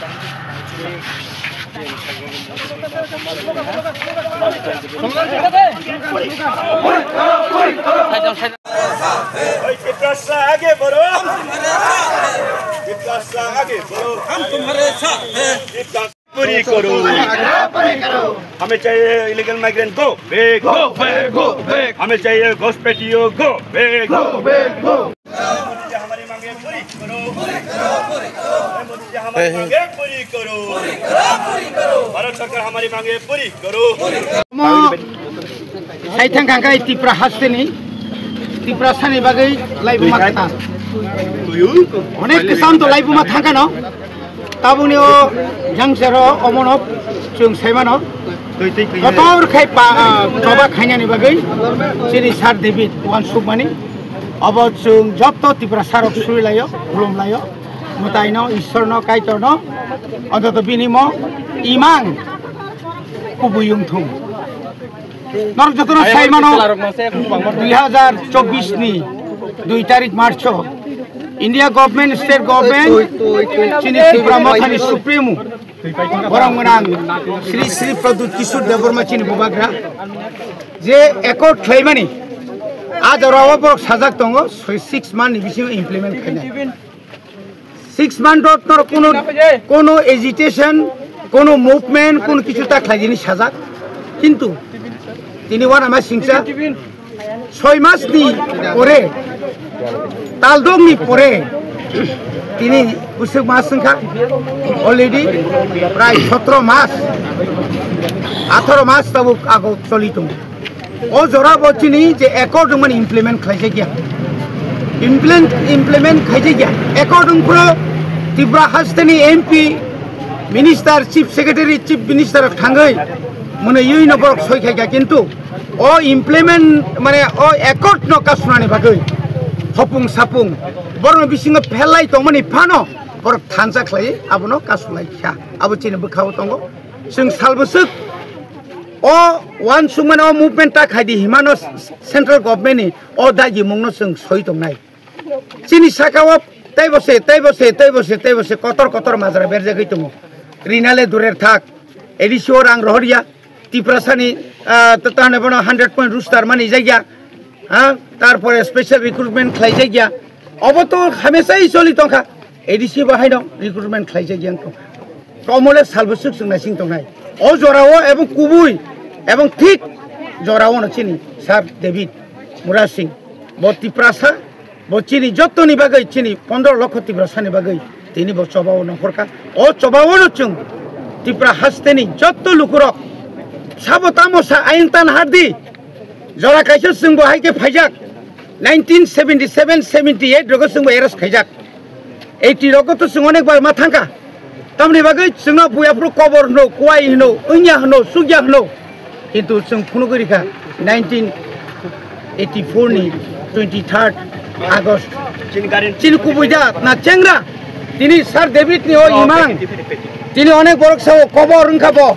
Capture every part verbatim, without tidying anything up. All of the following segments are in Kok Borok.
भाई, तिपरासा आगे बढ़ो। तिपरासा आगे बढ़ो। हम तुम्हारे साथ हैं। पूरी करो। हमें चाहिए illegal migrant go back। Go back, go back। हमें चाहिए घुसपैठियों go back। Go back, go। Modi जी हमारी मांगे पूरी करो। मोदी जी हमारी मांगे पूरी करो। भारत सरकार हमारी मांगे पूरी करो। Saithang kangkai Tipra hasteni, Tiprasani bagwi laibuma kha. Onek kwcham to laibuma thangkha no. Tabukni o jangsero omono chwng saimano. Kotor khai pa, ah, choba khainani bagwi chini Sir David uansukmani. Obo chwng jotto Tiprasarok surilaio, khulumlaio. Mwtaino, Ishwarno, Kaitorno, ontoto bini mo imang kubui wngthung. Norok jotono sai mano, dui hazar chobbish ni dui tarik March o India government, state government, chini Tipra Mothani Supremo, borok gwnang Sri Sri Pradyut Kishore Debbarma chini bubagra, je accord khlaimani, a jorao borok sajak tongo, soi six month ni bisingo implement khainai. Six month o toro kono, kono agitation, kono movement, kono kichu ta khlaijini sajak. Kintu tini uanama singcha soi mas ni pore, taldok ni pore, tini bwswk mas wngkha, already prai sotro mas, atharo mas tabuk ago choli tongo. O jora bo chini je accord wngmani implement khlaijak ya. Implement, implement khaijak ya. Accord wngphuru Tripura hasteni M P, Minister, Chief Secretary, Chief Minister thangwi mwnwi no borok soi khaikha, kintu o implement mane o accord no kasunani bagwi hopung sapung borokni bisingo phelai tongmani phano borok thansa khlai abono kasulai kha. Abo chini bwkhao tongo. Chwng salbwswk o uansukmani o movement ta khaidi himano central government ni o dagimungno chwng soi tongnai. Chini saka o teibo se, teibo se, teibo se, teibo se kotor kotor majra berjagwi tongo. Rinale durer thak, A D C o rang rohorya, Tiprasani, ah, ta-, tahone bono hundred point roster mani jagya. Ha, tarpore special recruitment khlaijak ya. Obo to hamesai choli tongkha. A D C bo haino recruitment khlaijak ya wngkha. Komole salbwswk chwng naising tongnai. O jorao ebong kubui, ebong thik jorao no chini Sir David Murasing. Bo Tiprasa, bo chini jottoni bagwi, chini pondro lokho Tiprasani bagwi tini bo chobao nongkhorkha. O chobao no chwng Tripura hasteni jotto lukurok sabo tamo sa ayang tan hardi. Jora kaisa chwng bo hai khe phaijak, nineteen seventy seven seventy eight rogo chwng bo arrest khaijak. Eighty rogo to chwng onek bar ma thangkha. Tamni bagwi chwngno buya phuru kobor hwno, kuai hwno, wngya hwno, chukya hwno. Kintu chwng phunugwi rikha nineteen eighty four ni twenty third August. Chini kubui da na chengra. Tini Sir David ni o imang. Tini onek borok sao kobor wngkha bo.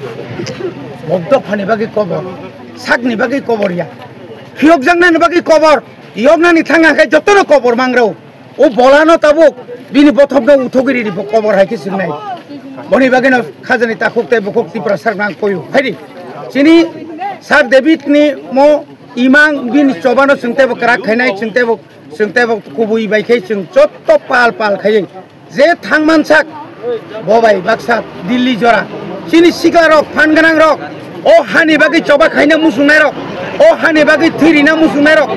Bok dophani bagwi kobor. Sakni bagwi kobor ya. Phiyokjaknani bagwi kobor, yoknani thang hwnkhe jotono kobor mangrao. O bolano tabuk bini bothopno uthogwi ridi bo kobor hai khe swngnai. Boni bagwino khajani takhuk tei bukhuk Tiprasa nang koyo. Phaidi. Chini Sir David ni mo imang bini chobano chwng teibo kwrak khainai, chwng teibo, chwng teibo kubui bai khe chwng jotto pal pal khaiwi. Je thangmansak, bo bai baksa Delhi jora. Chini siklarok, phan gwnangrok, o hani bagwi choba khaina muchungnairok, o hani bagwi thwi rina muchungnairok,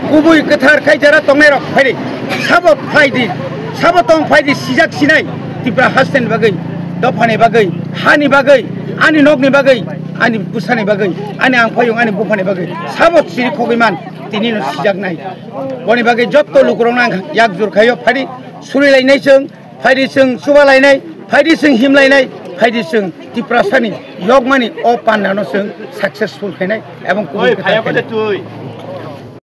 kubui kwthar khai jora tongnairok, phaidi. Sabo phaidi, sabo tong phaidi, sijak sinai, Tripura hasteni bagwi, dophani bagwi, hani bagwi, ani nokni bagwi, ani bwsani bagwi, ani angphayung, ani buphani bagwi, sabo chiri khogwi man, tinino sijaknai. Boni bagwi jotto lukurokno ang yak jur khaio, phaidi, surilainai chwng, phaidi chwng chubalainai, phaidi chwng himlainai, phaidi chwng Tiprasani yokmani o pandano chwng successful khainai ebong kubui kwthar khainai.